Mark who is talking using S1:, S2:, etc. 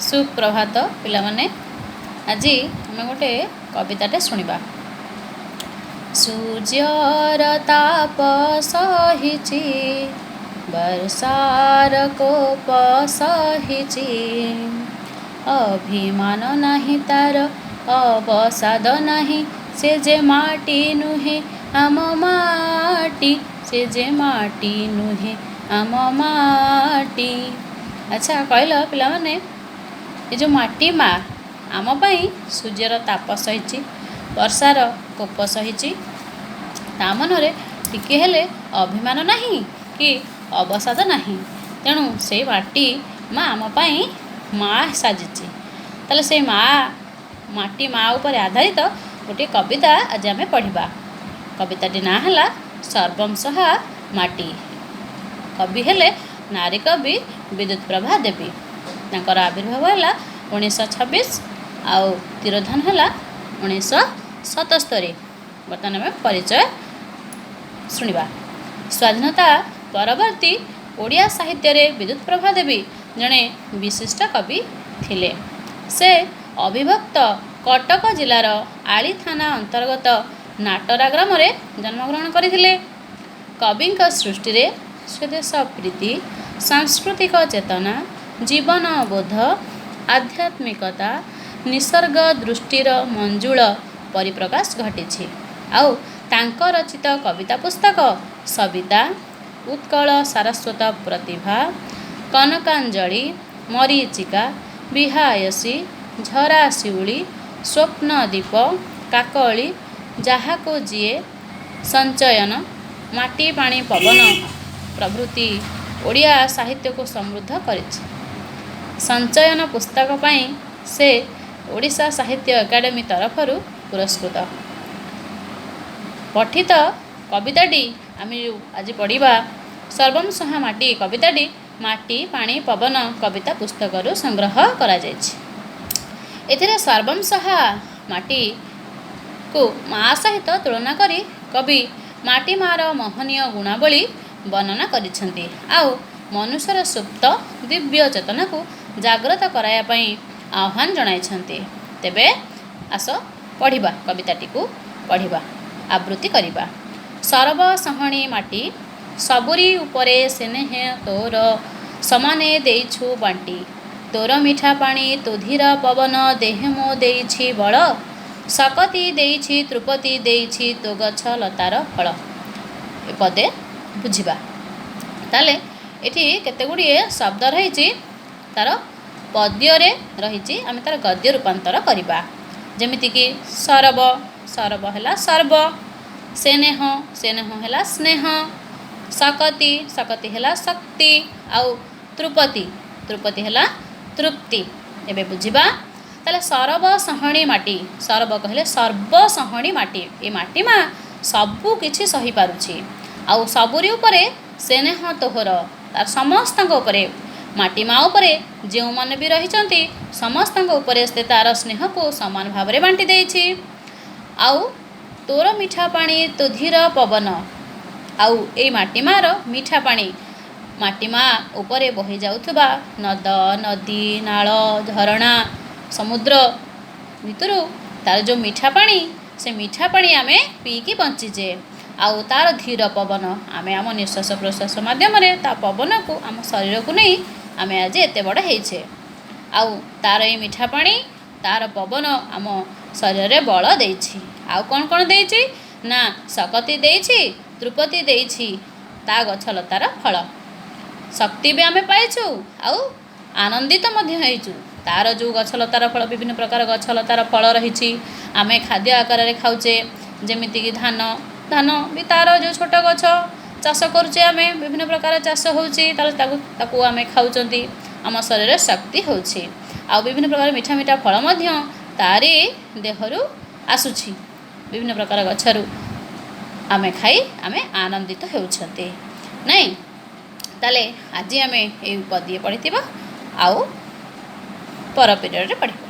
S1: ସୁପ୍ରଭାତ ପିଲାମାନେ। ଆଜି ଆମେ ଗୋଟେ କବିତାଟେ ଶୁଣିବା। ସୂର୍ଯ୍ୟର ତାପ ସହିଛି, ବର୍ଷାର କୋପ ସହିଛି, ଅଭିମାନ ନାହିଁ ତାର, ଅବସାଦ ନାହିଁ। ସେ ଯେ ମାଟି ନୁହେଁ ଆମ ମାଟି, ସେ ଯେ ମାଟି ନୁହେଁ ଆମ ମାଟି। ଆଚ୍ଛା କହିଲ ପିଲାମାନେ, ଏ ଯେଉଁ ମାଟି ମା ଆମ ପାଇଁ ସୂର୍ଯ୍ୟର ତାପ ସହିଛି, ବର୍ଷାର କୋପ ସହିଛି, ତା ମନରେ ଟିକେ ହେଲେ ଅଭିମାନ ନାହିଁ କି ଅବସାଦ ନାହିଁ। ତେଣୁ ସେଇ ମାଟି ମା ଆମ ପାଇଁ ମା ସାଜିଛି। ତାହେଲେ ସେଇ ମା, ମାଟି ମା ଉପରେ ଆଧାରିତ ଗୋଟିଏ କବିତା ଆଜି ଆମେ ପଢ଼ିବା। କବିତାଟି ନାଁ ହେଲା ସର୍ବଂସହା ମାଟି। କବି ହେଲେ ନାରୀ କବି ବିଦ୍ୟୁତ ପ୍ରଭା ଦେବୀ। ତାଙ୍କର ଆବିର୍ଭାବ ହେଲା 1926 ଆଉ ତିରୋଧାନ ହେଲା 1977। ବର୍ତ୍ତମାନ ଆମେ ପରିଚୟ ଶୁଣିବା। ସ୍ୱାଧୀନତା ପରବର୍ତ୍ତୀ ଓଡ଼ିଆ ସାହିତ୍ୟରେ ବିଦ୍ୟୁତ ପ୍ରଭା ଦେବୀ ଜଣେ ବିଶିଷ୍ଟ କବି ଥିଲେ। ସେ ଅବିଭକ୍ତ କଟକ ଜିଲ୍ଲାର ଆଳି ଥାନା ଅନ୍ତର୍ଗତ ନାଟରା ଗ୍ରାମରେ ଜନ୍ମଗ୍ରହଣ କରିଥିଲେ। କବିଙ୍କ ସୃଷ୍ଟିରେ ସ୍ୱଦେଶ ପ୍ରୀତି, ସାଂସ୍କୃତିକ ଚେତନା, ଜୀବନବୋଧ, ଆଧ୍ୟାତ୍ମିକତା, ନିସର୍ଗ ଦୃଷ୍ଟିର ମଞ୍ଜୁଳ ପରିପ୍ରକାଶ ଘଟିଛି। ଆଉ ତାଙ୍କ ରଚିତ କବିତା ପୁସ୍ତକ ସବିତା, ଉତ୍କଳ ସାରସ୍ୱତ ପ୍ରତିଭା, କନକାଞ୍ଜଳି, ମରୀଚିକା, ବିହାୟସୀ, ଝରା ଶିଉଳି, ସ୍ୱପ୍ନଦୀପ, କାକଳି, ଯାହାକୁ ଯିଏ, ସଞ୍ଚୟନ, ମାଟି ପାଣି ପବନ ପ୍ରଭୃତି ଓଡ଼ିଆ ସାହିତ୍ୟକୁ ସମୃଦ୍ଧ କରିଛି। ସଞ୍ଚୟନ ପୁସ୍ତକ ପାଇଁ ସେ ଓଡ଼ିଶା ସାହିତ୍ୟ ଏକାଡେମୀ ତରଫରୁ ପୁରସ୍କୃତ। ପଠିତ କବିତାଟି ଆମେ ଯେଉଁ ଆଜି ପଢ଼ିବା, ସର୍ବଂସହା ମାଟି କବିତାଟି ମାଟି ପାଣି ପବନ କବିତା ପୁସ୍ତକରୁ ସଂଗ୍ରହ କରାଯାଇଛି। ଏଥିରେ ସର୍ବଂସହା ମାଟିକୁ ମା ସହିତ ତୁଳନା କରି କବି ମାଟି ମାର ମହନୀୟ ଗୁଣାବଳୀ ବର୍ଣ୍ଣନା କରିଛନ୍ତି ଆଉ ମନୁଷ୍ୟର ସୁପ୍ତ ଦିବ୍ୟ ଚେତନାକୁ ଜାଗ୍ରତ କରାଇବା ପାଇଁ ଆହ୍ୱାନ ଜଣାଇଛନ୍ତି। ତେବେ ଆସ ପଢ଼ିବା, କବିତାଟିକୁ ପଢ଼ିବା, ଆବୃତ୍ତି କରିବା। ସରବସହଣୀ ମାଟି, ସବୁରି ଉପରେ ସ୍ନେହ ତୋର ସମାନେ ଦେଇଛୁ ବାଣ୍ଟି। ତୋର ମିଠା ପାଣି, ତୋ ଧୀର ପବନ ଦେହେ ମୋ ଦେଇଛି ବଳ। ଶକତି ଦେଇଛି, ତୃପତି ଦେଇଛି ତୋ ଗଛ ଲତାର ଫଳ। ଏ ପଦେ ବୁଝିବା। ତାହେଲେ ଏଠି କେତେ ଗୁଡ଼ିଏ ଶବ୍ଦ ରହିଛି, ତାର ପଦ୍ୟରେ ରହିଛି, ଆମେ ତାର ଗଦ୍ୟ ରୂପାନ୍ତର କରିବା। ଯେମିତିକି ସରବ, ସରବ ହେଲା ସର୍ବ। ସ୍ନେହ, ସ୍ନେହ ହେଲା ସ୍ନେହ। ଶକତି, ଶକତି ହେଲା ଶକ୍ତି। ଆଉ ତୃପତି, ତୃପତି ହେଲା ତୃପ୍ତି। ଏବେ ବୁଝିବା। ତାହେଲେ ସରବ ସହଣୀ ମାଟି, ସରବ କହିଲେ ସର୍ବସହଣୀ ମାଟି। ଏ ମାଟି ମା ସବୁ କିଛି ସହିପାରୁଛି। ଆଉ ସବୁରି ଉପରେ ସ୍ନେହ ତୋହର, ତାର ସମସ୍ତଙ୍କ ଉପରେ, ମାଟି ମା ଉପରେ ଯେଉଁମାନେ ବି ରହିଛନ୍ତି ସମସ୍ତଙ୍କ ଉପରେ ସେ ତାର ସ୍ନେହକୁ ସମାନ ଭାବରେ ବାଣ୍ଟି ଦେଇଛି। ଆଉ ତୋର ମିଠା ପାଣି, ତୋ ଧୀର ପବନ, ଆଉ ଏଇ ମାଟି ମାର ମିଠା ପାଣି, ମାଟି ମା ଉପରେ ବହି ଯାଉଥିବା ନଦ, ନଦୀ, ନାଳ, ଝରଣା, ସମୁଦ୍ର ଭିତରୁ ତାର ଯେଉଁ ମିଠା ପାଣି, ସେ ମିଠା ପାଣି ଆମେ ପିଇକି ବଞ୍ଚିଛେ। ଆଉ ତାର ଧୀର ପବନ, ଆମେ ଆମ ନିଶ୍ୱାସ ପ୍ରଶ୍ୱାସ ମାଧ୍ୟମରେ ତା ପବନକୁ ଆମ ଶରୀରକୁ ନେଇ ଆମେ ଆଜି ଏତେ ବଡ଼ ହେଇଛେ। ଆଉ ତାର ଏଇ ମିଠା ପାଣି, ତାର ପବନ ଆମ ଶରୀରରେ ବଳ ଦେଇଛି। ଆଉ କ'ଣ କ'ଣ ଦେଇଛି ନା ଶକତି ଦେଇଛି, ତୃପତି ଦେଇଛି ତା ଗଛ ଲତାର ଫଳ। ଶକ୍ତି ବି ଆମେ ପାଇଛୁ ଆଉ ଆନନ୍ଦିତ ମଧ୍ୟ ହେଇଛୁ। ତାର ଯେଉଁ ଗଛ ଲତାର ଫଳ, ବିଭିନ୍ନ ପ୍ରକାର ଗଛ ଲତାର ଫଳ ରହିଛି, ଆମେ ଖାଦ୍ୟ ଆକାରରେ ଖାଉଛେ। ଯେମିତିକି ଧାନ, ଧାନ ବି ତାର ଯେଉଁ ଛୋଟ ଗଛ ଚାଷ କରୁଛେ ଆମେ, ବିଭିନ୍ନ ପ୍ରକାର ଚାଷ ହେଉଛି, ତାହେଲେ ତାକୁ ଆମେ ଖାଉଛନ୍ତି, ଆମ ଶରୀରରେ ଶକ୍ତି ହେଉଛି। ଆଉ ବିଭିନ୍ନ ପ୍ରକାର ମିଠା ମିଠା ଫଳ ମଧ୍ୟ ତାରି ଦେହରୁ ଆସୁଛି। ବିଭିନ୍ନ ପ୍ରକାର ଗଛରୁ ଆମେ ଖାଇ ଆମେ ଆନନ୍ଦିତ ହେଉଛନ୍ତି ନାଇଁ? ତାହେଲେ ଆଜି ଆମେ ଏଇ ପଦିଏ ପଢ଼ିଥିବା, ଆଉ ପର ପିରିୟଡ଼ରେ ପଢ଼ିବା।